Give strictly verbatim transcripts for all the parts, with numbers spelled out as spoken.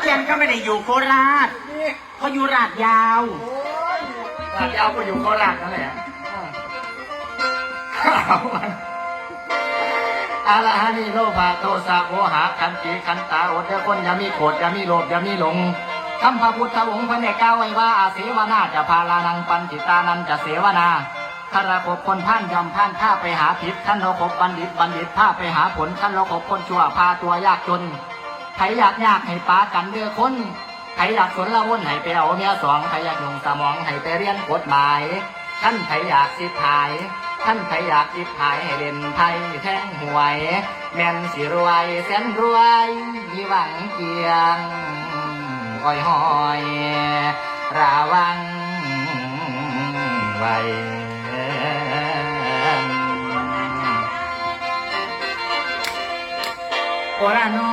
ฉันก็ไม่ได้อยู่โคราช เขาอยู่ลาดยาว ลาดยาวก็อยู่โคราชนั่นแหละ อะระหะนิโรธาโทสะโมหะขันติขันตา อดเด้อคนอย่ามีโกรธอย่ามีโลภอย่ามีหลง คำพระพุทธองค์เพิ่นได้กล่าวไว้ว่า อาเสวนาจะพาลานังปัญจิตานันจะเสวนา คันเราคบคนพาลย่อมพาลพาไปหาผิด คันเราคบบัณฑิตบัณฑิตพาไปหาผล คันเราคบคนชั่วพาตัวยากจน ไผอยากยากให้ปากันเด้อคน ไผอยากสนละวนให้ไปเอาเมียสอง ไผอยากหนุ่งสมองให้ไปเรียนกฎหมาย คันไผอยากสิบหาย คันไผอยากสิบหายให้เล่นไพ่แทงหวย แม่นสิรวยแสนรวยมีหวังเกียงอ้อยหอย ระวังไว้ โอละนอ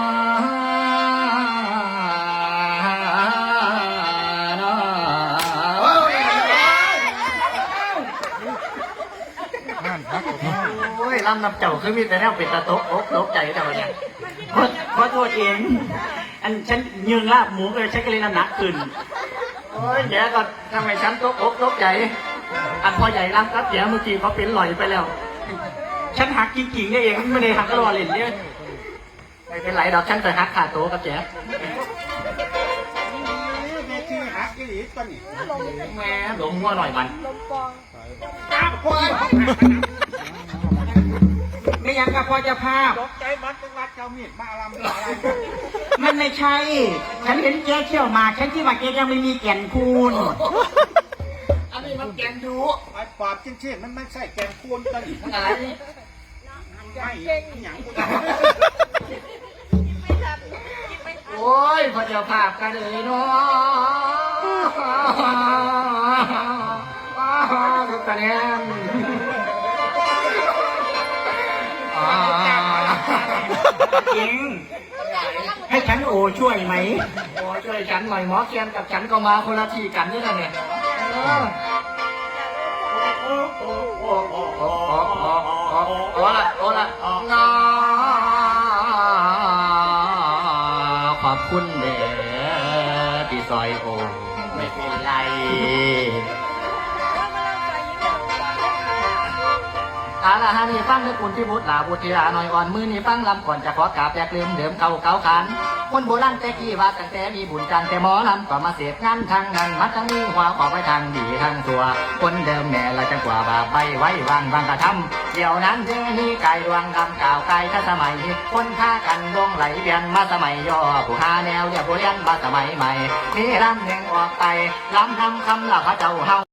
โอ้ย ลำนำเจ้าคือมีแต่แนวเป็นตาตกอกตกใจเจ้าเนี่ย ขอ ขอโทษเอง อันฉันยืนลาบหมูเลยฉันก็เลยน้ำหนักขึ้น โอ้ย แกก็ทำไมฉันตกอกตกใจ อันพ่อใหญ่ลำกับแกเมื่อกี้เขาเป็นลอยไปแล้ว ฉันหักจริงๆเนี่ยเอง ไม่ได้หักก็รอเล่นเนี่ย ไม่เป็นไรดอก ฉันจะหักขาโตกับแก แม่ที่หักอีหลีตัวนี้ แม่หลงงัวหน่อยมัน อ้าวพ่อ ไม่ยังกับพ่อเจ้าภาพ ตกใจมันเป็นวัดเจ้ามีดมาลำอะไร มันไม่ใช่ ฉันเห็นแกเขี้ยวหมาก ฉันคิดว่าแกยังไม่มีแก่นคูณ อันนี้มันแก่นดู ไอ้ปอบจริงๆมันไม่ใช่แก่นคูณตัวนี้ อะไร ไม่หยัง โอ้ย พระเจ้าภาพกันเลยเนาะ อ้าว สุดตะแนม อ้าว จริง ให้ฉันโอช่วยไหม โอช่วยฉันหน่อย หมอเคียนกับฉันก็มาคนละที่กันนี่แหละเนี่ย เออ โอ้ละ โอ้ละ งา ขอบคุณเด้อที่ซอยโอ ไม่เป็นไร อาละฮานี่ฟังเด้อคุณที่บุตรลาบุตรีลาหน่อยอ่อน มือนี่ฟังลำก่อนจะขอกราบแลกลืมเดิมเก่าเก่าขัน คนโบราณแต่กี้ว่าตั้งแต่มีบุญจันทร์แต่หมอลำก็มาเสพงานทางนั้น มันจะมีหัวขอไปทางดีทางชั่ว คนเดิมแม่ละจังกว่าบาปใบไว้วางบางกระทำ เดี๋ยวนั้นเดี๋ยวนี้กายดวงดำกล่าวกายทันสมัย คนพากันดงไหลเวียนมาสมัยย่อ ผู้หาแนวเรียบผู้เรียนมาสมัยใหม่ มีลำหนึ่งออกไป ลำนำคำละพระเจ้าเฮา